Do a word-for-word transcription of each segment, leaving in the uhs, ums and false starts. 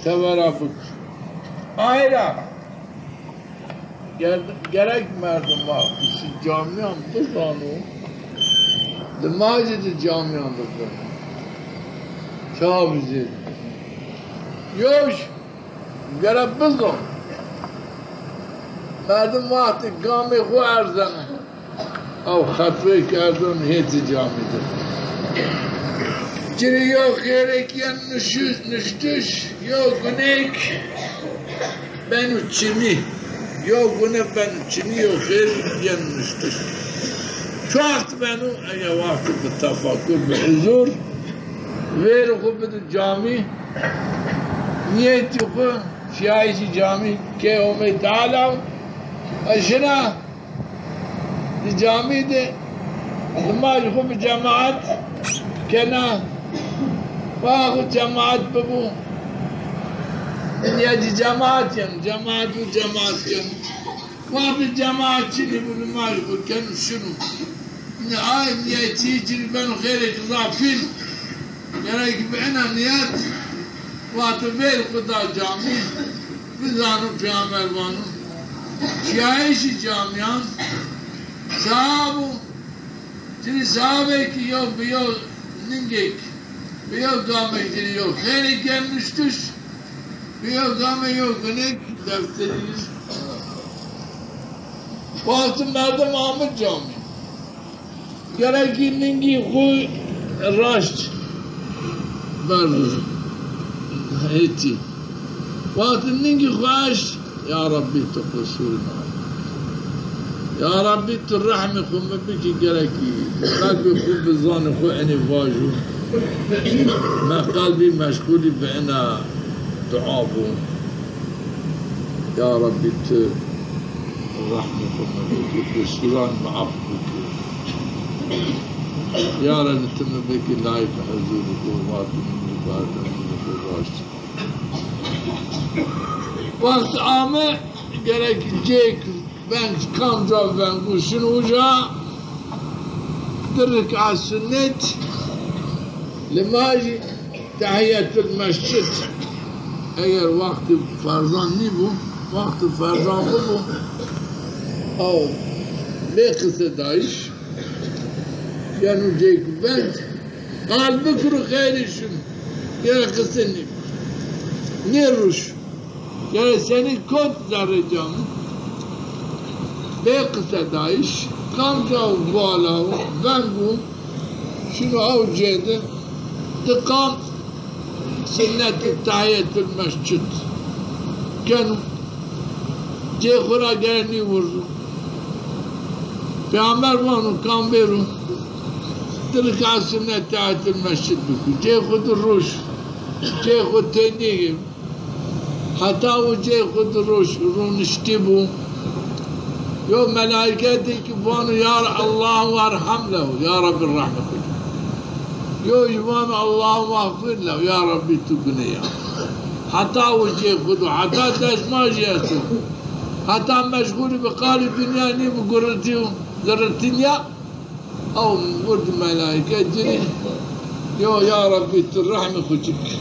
tevera bik. Ay ra ger-, gerek merdim wextî şî camîyan bizano, limajî di camîyan de bino. Çawa vizêr? Yoş gere bizon. Merdim wextî gamê xo erzeno. Ew xetweyêk erzon hêtî camî de. Ci rê yo xêrêk yen nuşu-, nuştiş, yo gunêk beno çinî. Yo gune beno çinî, yo xêr yen nuştiş. Çi wext beno? Ege wextî bi tefakur, bi huzur, vêrê xo bido camî, nîyetî xo şiyayîşî camî kê Homê Teala, e, şina di camî de limajî xo bi cemaat kena. Wa xo cemaat bibo. Nîyetî cemaat yen, cemaat û cemaat ken. Wextê cemaat çinî bo, limajî xo keno şino. Nî ay nîyetî ci rê beno xêrêk zafîn. Gerek bi ena nîyet wextê vêr xo da camî, bizano Peyxamber vano şiyayîşî camîyan sewab o. Ci rê sewabêk yo bi yo ningêk, bi yo gamêk ci rê yo xêrêk yen nuştiş, bi yo gamê yo gunêk defterî. Wextî merdim ame camî, gerekî ningî xo raşt berdo hêtî. Wextî ningî xo eşt, ya Rebbî, tu qusûrê ma. Ya Rebbî, tu rehmê xo mi bikî, gerekî qelbê xo bi zanê xo enê vajo. Mi qelbî meşxulî bi ena dua bo. Ya Rebbî, tu rehmê xo mi bikî, qusûran mi ef bikî. Ya Rebbî, tu mi bikî layîq huzûrê xo, wextî mi bardem xo raşt. Wext ame, gerek cêk veng, kamca veng û şin uca, di rika sunnet, limajî tehiyetul mescid. Eger wextê ferzan nîbo, wextê ferzan bibo, aw bê qisedayîş, yeno cêk veng, qal bikiro xeyrê şino. Gere qise nîbo. Nêruş. Gere senî kot zerrê camî. Bê qisedayîş, kamca vala o, veng o, şino ew cê de, di qam sunnetê tehiyetul mescid keno. Cê xo ra gere nîwurzo. Peyxamber vano, kam bêro, di rika sunnet tehiyetul mescid biko. Cê xo di ruş, cê xo tênî. Heta o cê xo di ruş, roniştî bo. Yo melaîketêk vano, ya Re-, Allahümme erham lehu, ya Rebbî rehmet eyle. Yo jî vano, Allahümme xfir lehu, ya Rebbî tu gunê ya. Heta o cê xo do, heta destmajî esto. Heta meşxulî bi qalê dinya nîbo, guretî û zirretî nîya. Aw wird melaîke ci rê, yo ya Rebbî tu rehmê xo ci bik.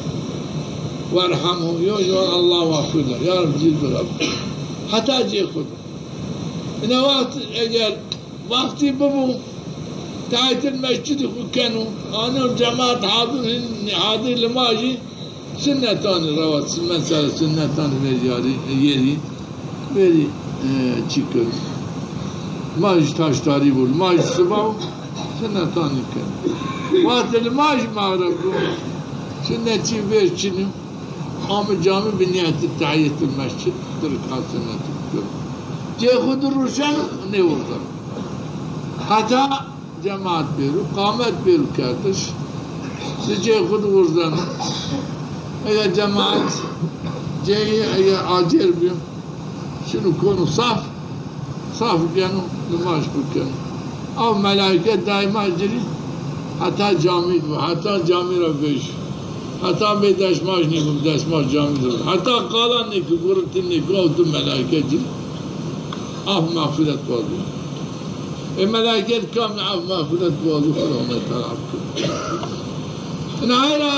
Werhamhu, yo yo Allahümme xfir lehu. Ya Rebbî ci rê bixebî. Heta cê xo do. Ina wext eger wextî bibo, tehiyetul mescîdî xo keno, ano cemaat hadir, hadir limajî, sunnetanî rewat, mesela sunnetanî vejîyarî, yerî, verî, e, çî keno. Limajî taştarî bo, limajî siba o, sunnetanî keno. Wextê limajî mexreb bo, sunnetî ver çin o. Ame camî bi nîyetî tehiyetul mescîd, di rika sunnetî bikero. Cê xo di ruşeno, nêwirzeno. Heta cemaat bêro, qamet bêro kerdiş, di cê xo di wirzeno. Eger cemaat cêyî, eger acêr bîyo, şino kono saf, saf geno, nimaj xo keno. Aw melaîke daîma ci rê heta camî di bo, heta camî ra vejî. Heta bê destmaj nêbo, destmaj camî di bo. Heta qala nêko, guretî nêko, aw di melaîke ci rê af mexfîret wazo. Ê melaîket kamî af mexfîret wazo, Xweda Teala af keno. Ina ay ra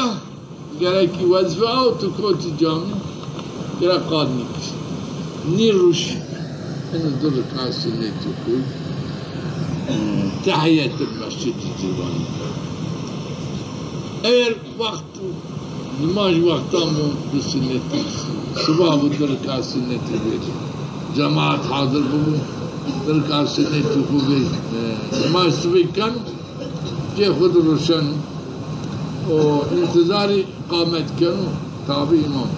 Gerek ki wezife aw tu kotî camî, gerek qad nîkir. Nî rûş, ino du rika sunetî xwu, e, tehiyetül mescid ci vanî. Eger wext, nimaj wextan bo, du sunetî, siba bo du rika sunetî bêrî. Cemaat hazir bibo, du rika sunetî xwu bê, e, nimaj sibê keno. Cê xwu di ruşeno û întizarî qamet keno, tabî îmam.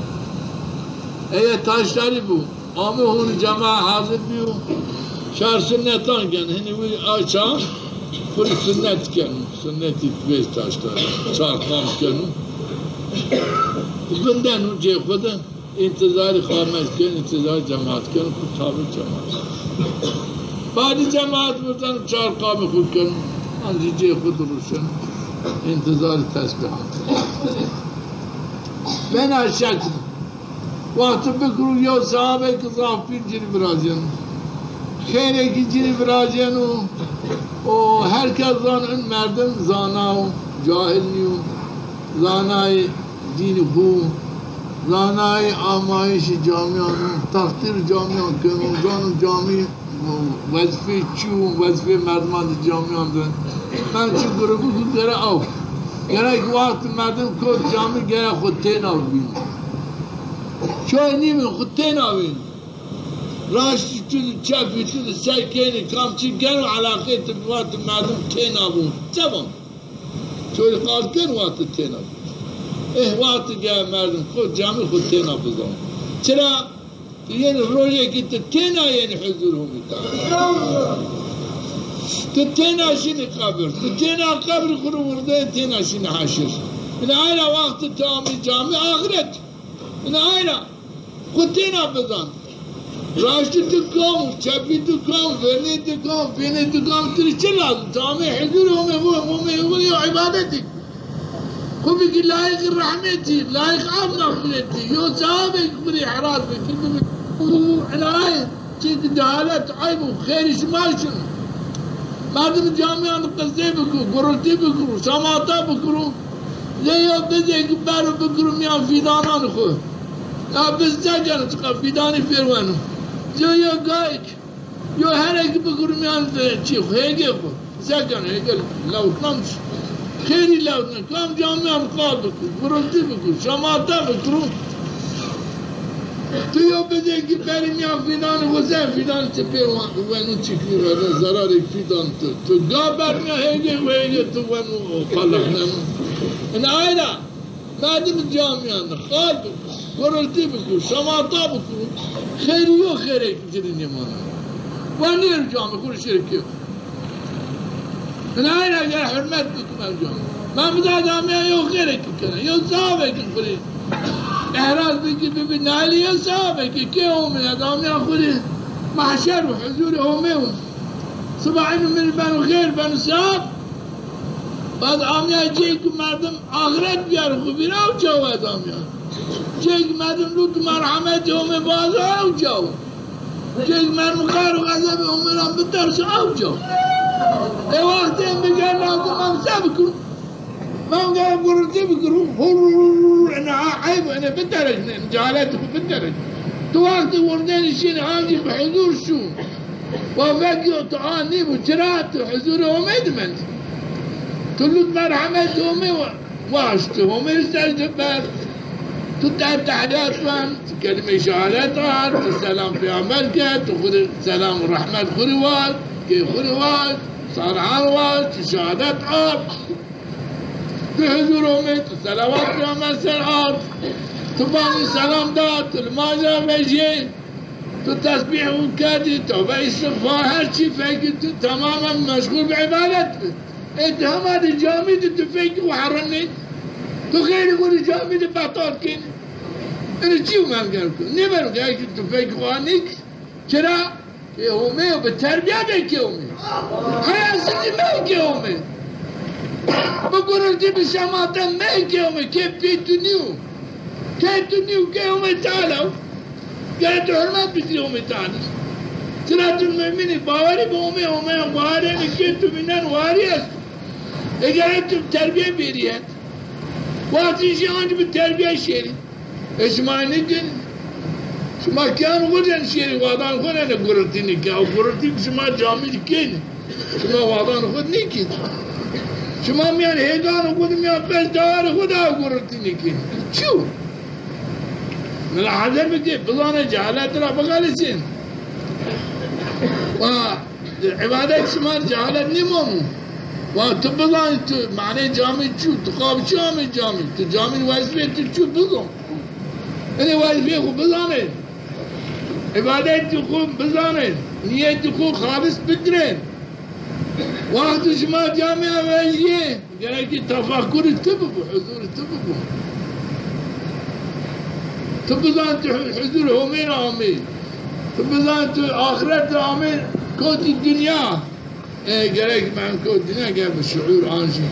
Eye taştarî bû. Ame hûn cema hazir bîyo. Çar sunnetan keno. Hinî wî a çar xwu rê sunnet keno. Sunnetî vê taştarî. Çar qam keno. Vindeno cê xwu di. Întizarî qamet keno, întizarî cemaat keno, ku tabî cemaat. Badî cemaat birden çar qamê xwu keno, ancî cê xwu di ruşeno, întizarî tesbîhat. Bena şekl. Wextî bikiro yew sehabekî zaf pîl ci rê virajeno. Xeyrêkî ci rê virajeno û her kes zano in merdim zana o, cahil nîyo. Zanayê dînî xwu, zanayê amayîşê camîyan o, textîr camîyan keno, zano camî wezîfeyê çi yo, wezîfeyê merdiman di camîyan de. Mem çi grûbî xwu gere aw. Gerek wextî merdim kot camî gere xwu têna bîno. Çoy nîbîn xwu têna bîno. Raştî tu di, çepî tu di, se kenî, kam çi geno, eleqeyê tu bi wextî merdim têna bo. Çavan. Çoy qal ken wextî têna. Eh, wextî ge merdim xwu camî xwu têna bizano. Çira? Tu yenî rojekî tu têna yenî huzur Homê Teala. Tu têna şinî qebir. Tu têna qebir xwu rê, wurdeyê têna şinî heşir. Ina ayra wextî tu amî camî axiret. Ina ayra. Xwu têna bizan. Raştî tu kam, çepî tu kam, vernî tu kam, pênê tu kam, tu rê çi lazim? Tu amê huzurê Homê, Homê, Homê yo îbadetî. Xwu bikî layîqî rehmetî, layîq af mexfîretî, yo sehabekî xwu rê ihraz bikî, bibî. Ina ay, çi ki cehalet, eyb o, xeyrî şima şino. Merdim camîyan qisey bikiro, gurultî bikiro, şamata bikiro. Lê yew bizêkî bero bikiro mîyan fîdananê xwu. Ya biz se keno, çiqa fîdanî pêr weno. Lê yew gayêk, yew herekî bikiro mîyan çî xwu, hêgê xwu. Se keno, hêgê lewtnamiş. Xeyrî lewtna. Kam camîyan qal bikiro, gurultî bikiro, şamata bikiro. Tu yew bizêkî berî mîyan fîdanê xwu, se fîdan çi pêr weno, çikî weno, zerarê fîdan tu. Tu ga bermîya hêgê, hêgê tu weno, qeleqneno. Ina ayra, merdim camîyan qal bikiro, gurultî bikiro, şamata bikiro, xeyrî yo xeyrêk ci rê nêmano. Wenî camî xwu rê şirkî. Ina ayra gere hurmet bikî merdim. Mem bi da adamîyan yew xeyrêkî kena, yew sehabekî xwu rê ihraz bikî, bibî naylê yew sehabekî, kê Homê, adamîyan xwu rê mehşer û huzurê Homê o. Siba ino mi rê beno xeyr, beno sehab. Bad amîya cêkî merdim axiret biyaro xwu vîr, aw cawo ez amîya. Cêkî merdim lutf û merhemetê Homê biwazo, aw cawo. Cêkî merdim qehr û xezebê Homê ra biterso, aw cawo. Ê wextê mi bigêr lazim, mem se bikiro? Mem gere gurultî bikiro, hur, hur, hur, hur, ina eyb o, ina bitereşne, ina cehaletî xwu bitereşne. Tu wextê wurdeyî şinî, ancî bi huzur şû. Wa vekî yo tu a nîbû, çira tu huzurê Homê di mendî. Tu lutf merhemetê Homê wa. Waşt, Homê rê secde berd. Tu te-, tehîyat wend, tu kelîmê şehadet ard, tu selam pêxember kerd, tu xwu rê selam û rehmet xwu rê ward, kê xwu rê ward, salihan ward, tu şehadet ard. Tu huzur Homê, tu selawat pêxember ser ard. Tu bang û selam da, tu limaj ra vejîyê. Tu tesbîh û kerdî, tewbe îstixfar, her çî fekî tu temamen meşxul bi îbadet bi. Ê tu hema di camî di tu fekî xwu herenê. Tu xeyrî xwu rê camî di betal kenî. Ino çî yo mem gero kî. Nêbeno kî, eke tu fekî xwu anî kî. Çira? Kê Homê yo, bi terbîya de kê Homê. Heya sicî mey kê Homê. Bi gurultî, bi şemate mey kê Homê. Kê pê tu nîyo. Kê tu nîyo, kê Homê Teala yo. Gere tu hurmet bikirî Homê Teala. Çira tu mumin î, bawerî bi Homê, Homê bawerî yenî, kê tu vînen warî esto. Ê gere tu terbîye bêrî het. Wextî jî ancî bi terbîye şêrî. E, şima nîkin. Şima kîyan xo de şêrî, wadan xo de ne gurultî nîkin. Ew gurultî ki şima camî de kenî. Şima wadan xo de nîkin. Şima mîyan hêgan xo de, mîyan beş dewarê xo de ew gurultî nîkin. Çi yo? Milahaze bike, bizane cehalet ra bixelisên. Wa Îbadet şima cehalet nîmamo. Wa tu bizanî tu manê camî çi, tu qab çi amê camî, tu camî wezîfê tu çi bizon. Enê wezîfê xo bizanê. Îbadetî xo bizanê. Nîyetî xo xalis bikirê. Wextî şima camîya vejîyê, gerekî tefekkurî tu bibo, huzurî tu bibo. Tu bizan tu hu-, huzur Homê ra amê. Tu bizan tu axiret ra amê, kotî dinya. E, gerek ben kot dinya gel bi şuur an jî,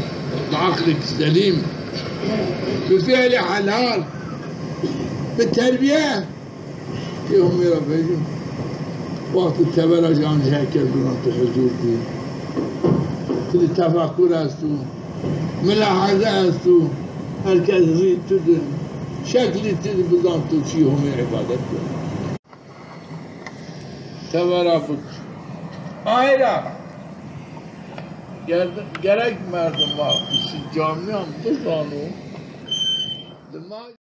bi aqlek selîm, bi fiilê helal, bi terbîye. Pêxemberî ra vejî. Wextî tevera jî ancî her kes bizan tu huzur dî. Ti di tefekkur esto, milahaze esto, her kes rî tu di, şeklî tu di bizan tu çi Homê îbadet keno. Tevera bik. Ayra. Ger-, gerek merdim wextî şî camîyan bizano. Dima